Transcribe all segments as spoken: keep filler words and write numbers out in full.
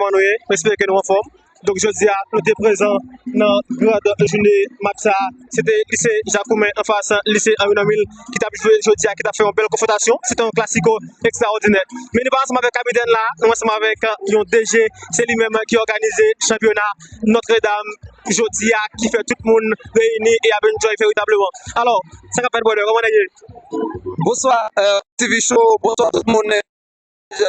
Kòman nou ye? M espere ke nou anfòm. Donk, jodi a, nou te prezan nan gran jounen match sa a. Se te lise Jakoumen anfas lise Henri Normil ki t ap jwe jodi a, ki t ap fè yon bèl konfwontasyon. Se te yon klasiko ekstraòdinè. Men nou pa ansanm avèk kapitèn la, nou ansanm avèk yon D G, se li menm ki òganize chanpyona Notre Dame jodi a, ki fè tout moun reyini e ap enjoy veritableman. Alò, sa k ap fèt, brother? Kòman nèg ye? Bonswa, euh, T V Show, bonswa tout moun,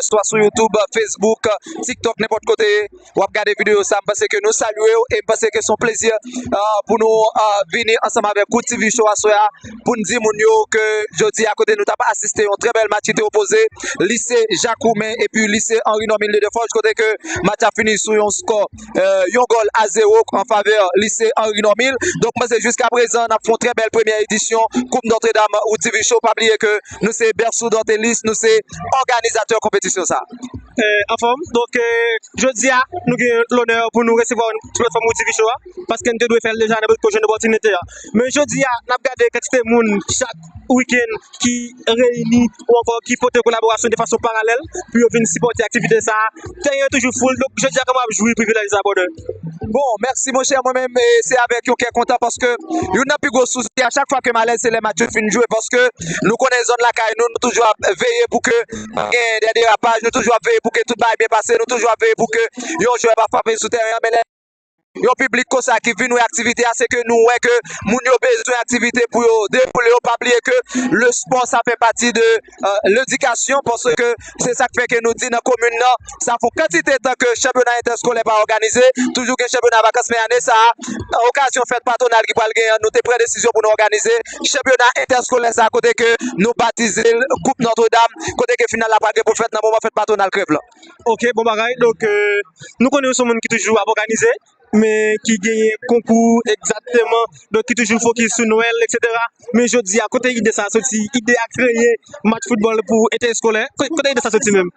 swa sou YouTube, Facebook, TikTok, nenpòt kote w ap gade videyo sa, m panse ke nou salye w e m panse ke se yon plezi, euh, pou nou, euh, vini ansanm avèk ou T V Show aswè a, pou n di moun yo ke jodi a kote nou t ap asiste yon trè bèl match ki te opoze lise Jakoumen epi lise Henri Normil de Deforges, kote ke match la fini sou yon skò, euh, yon gòl a zewo an favè lise Henri Normil. Donk, m panse jiska prezan, n ap fè yon trè bèl premyè edisyon Koup Notre Dame ou T V Show. Pa bliye ke nou se Berceau Dantelis, nou se òganizatè konpetisyon sa. Eh, anfòm. Donk, eh, jodi a, nou gen lonè pou nou resevwa w sou platfòm Woody T V Show a, paske n te dwe fè l deja nan pwojè opòtinite a. Men jodi a, n ap gade kantite moun chak wikenn ki reyini ou ankò ki pote kolaborasyon de fason paralèl pou yo vin sipòte aktivite sa a. Tèren an toujou full, donk jodi a, kòman w ap jwi privilèj sa, brother? Bon, mèsi, monchè. Mwen menm, eh, se avèk yon kè kontan paske youn nan pi gwo sousi a chak fwa ke m alèz, se lè match yo fin jwe, paske nou konnen zòn lakay nou, nou toujou ap veye pou ke pa gen de derapaj, nou toujou ap veye pou ke tout bagay byen pase, nou toujou ap veye pou ke yon jwè pa frape sou tèren an, men lè yon piblik konsa ki vin wè aktivite a, se ke nou wè ke moun yo bezwen aktivite pou yo dewoule yo. Pa bliye ke le sport, sa fè pati de, euh, ledikasyon, paske se sa k fè ke nou di nan komin nan, sa fè yon kantite tan ke chanpyona entèskolè pa òganize, toujou gen chanpyona vakans, men ane sa a, okazyon fèt patwonal ki pral genyen an, nou te pran desizyon pou nou òganize chanpyona entèskolè sa a, kote ke nou batize l Koup Notre Dame, kote ke final la pral gen pou fèt nan moman fèt patwonal Krèv lan. Ok, bon bagay. Donk, euh, nou konnen w se yon moun ki toujou ap òganize, men ki genyen konkou egzakteman, donk ki toujou fokis sou Nwèl, etsetera. Men jodi a, kote ide sa a soti? Ide a kreye match foutbòl pou entèeskolè, ko-, kote ide sa a soti menm?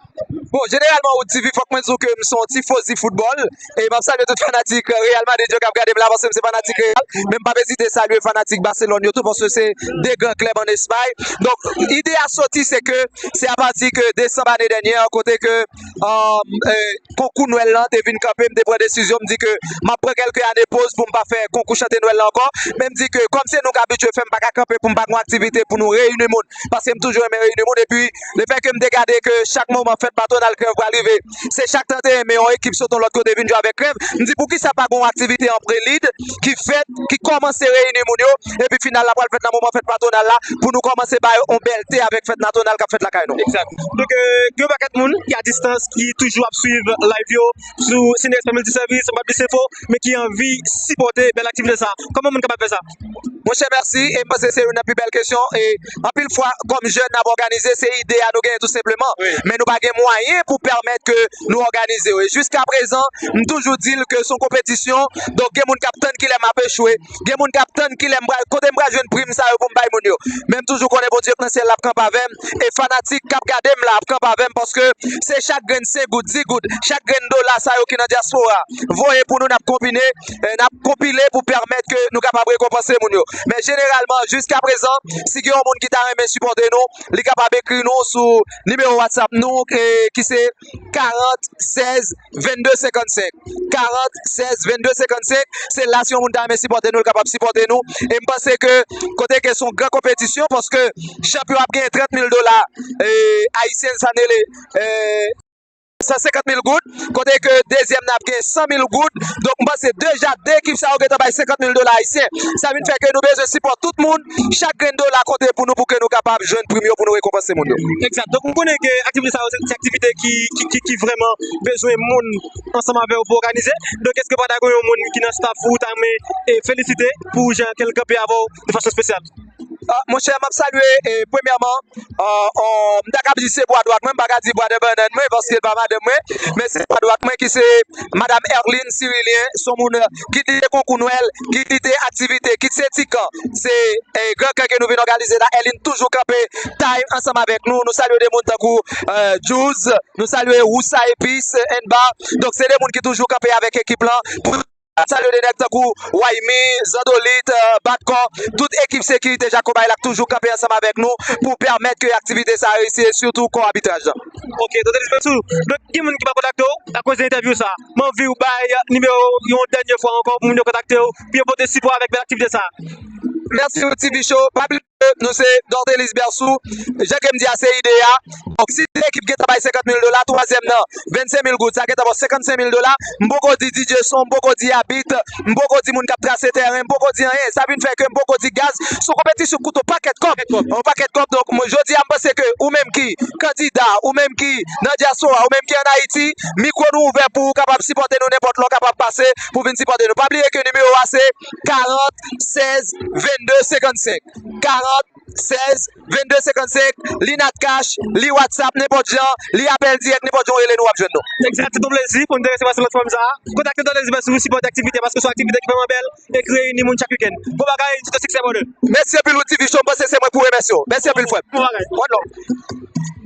Bon, jeneralman, Wood T V, fòk mwen di w ke m se yon tifozi foutbòl, e m ap salye tout fanatik Real Madrid yo k ap gade m la, paske m se fanatik Real, men m p ap ezite salye fanatik Barcelone yo tou, paske se de gran klèb ann Espay. Donk, ide a soti, se ke se apati ke desanm ane dènyè, kote ke, euh, euh, konkou Nwèl lan te vin kanpe, m te pran desizyon, m di ke m ap pran kèlke ane poz pou m pa fè konkou chante Nwèl lan ankò. Men m di ke kòm se nou k abitye fè, m pa ka kanpe pou m pa gen yon aktivite pou nou reyini moun, paske m toujou renmen reyini moun. Epi, lefètke m te gade ke chak moman fèt patwonal Krèv pral rive, se chak trannteyen me yon ekip sot yon lòt kote vin jwe avèk Krèv, m di poukisa pa gen yon aktivite an prelid ki fèt, ki kòmanse reyini moun yo, epi final la pral fèt nan moman fèt patwonal la, pou nou kòmanse ba yo yon bèlte avèk fèt patwonal k ap fèt lakay nou. Egzak. Donk, euh, gen yon pakèt moun ki a distans, ki toujou ap swiv live yo sou Cinex Family Service, Map Dis Info, men ki anvi sipòte bèl aktivite sa a. Kòman moun kapab fè sa? Monchè, mèsi. E m panse se youn nan pi bèl kesyon. E anpil fwa, kòm jèn n ap òganize, se ide a nou genyen tou senpleman. Wi. Men nou pa gen mwayen pou pèmèt ke nou òganize yo. E jiska prezan, m toujou di l ke se yon konpetisyon. Donk, gen moun k ap tann kilè m ap echwe. Gen moun k ap tann kilè m pral, kote m pral jwenn prim sa yo pou m bay moun yo. Men m toujou konnen Bondye k nan syèl la ap kanpe avè m. E fanatik k ap gade m la ap kanpe avè m, paske se chak grenn senk goud, dis goud, chak grenn dola sa yo ki nan dyaspora voye pou nou, n ap konbine, eh, n ap konpile pou pèmèt ke nou kapab rekonpanse moun yo. Men jeneralman, jiska prezan, si gen yon moun ki ta renmen sipòte nou, li kapab ekri nou sou nimewo WhatsApp nou, eh, ki se karant sèz vennde senkannsenk. Karant sèz vennde senkannsenk. Se la, si yon moun ta renmen sipòte nou, l kapab sipòte nou. E m panse ke kote ke se yon gran konpetisyon, paske chanpyon ap genyen trant mil dola, eh, ayisyen, sa n rele, eh, san senkant mil goud, kote ke dezyèm nan ap gen san mil goud. Donk, m panse deja de ekip sa yo gentan bay senkant mil dola ayisyen. Sa vin fè ke nou bezwen sipò tout moun. Chak grenn dola konte pou nou, pou ke nou kapab jwenn prim yo, pou nou rekonpanse moun yo. Egzat. Donk, m konnen ke aktivite sa yo, se, se aktivite ki, ki, ki, ki vrèman bezwen moun ansanm avè w pou òganize. Donk, èske pa ta gen yon moun ki nan staff ou ta renmen, eh, felisite pou jan ke l kanpe avè w de fason espesyal? Ah, monchè, m ap salye, eh, premyèman, ah, ah, m ta kab di se bwa dwat mwen, m pa ka di bwa de bannann mwen, paske l pa madanm mwen, men se bwa dwat mwen ki se Madam Erline Cirilien, se yon moun, eh, kit li te konkou Nwèl, kit li te aktivite, kit se Tikan, se, eh, gran kan ke nou vin òganize la, Erline toujou kanpe tay ansanm avèk nou, nou salye de moun tankou, eh, Djouz, nou salye Wousa Epis, Enba, donk se de moun ki toujou kanpe avèk ekip lan pou Salye de nèg tankou Waymi, Zandolit, euh, Batkò, tout ekip sekirite Jakobay la k toujou kanpe ansanm avèk nou pou pèmèt ke aktivite sa a reyisi, e sitou kò abitraj la. Ok, Dodelis Bensou. Donk, gen moun ki pa kontakte w akoz de entèvyou sa a. M anvi w bay nimewo yon dènye fwa ankò pou moun yo kontakte w, pou yo pote sipò avèk bèl aktivite sa a. Mèsi, Ti Bicho. Pa bliye, nou se Dodelis Bensou. Jan ke m di a, se ide a. Donk, si ekip gentan bay senkant mil dola, twazyèm nan, vennsenk mil goud, sa gentan ba w senkannsenk mil dola. M poko di D J son, m poko di abit, m poko di moun k ap trase teren, m poko di anyen. Sa vin fè ke m poko di gaz. Se yon konpetisyon k koute yon pakèt kòb. Yon pakèt kòb. Donk, mwen, jodi a, m panse ke ou menm ki kandida, ou menm ki nan dyaspora, ou menm ki ann Ayiti, mikwo nou ouvè pou ou kapab sipòte nou nenpòt lè w kapab pase pou vin sipòte nou. Pa bliye ke nimewo a se karant sèz vennde senkannsenk. Karant sèz vennde senkannsenk, li Natcash, li WhatsApp, nenpòt jan, li apèl dirèk, nenpòt jan w rele nou, w ap jwenn nou. Egzat, se yon plezi pou n te resevwa sou platfòm sa a. Kontakte Dodelis Bensou pou sipòte aktivite, paske se yon aktivite ki vrèman bèl e ki reyini moun chak wikenn. Bon bagay, tout siksè, brother. Mèsi anpil, Ti Bicho, m panse se mwen pou remèsye w. Mèsi anpil, frè m. Bon bagay. One love.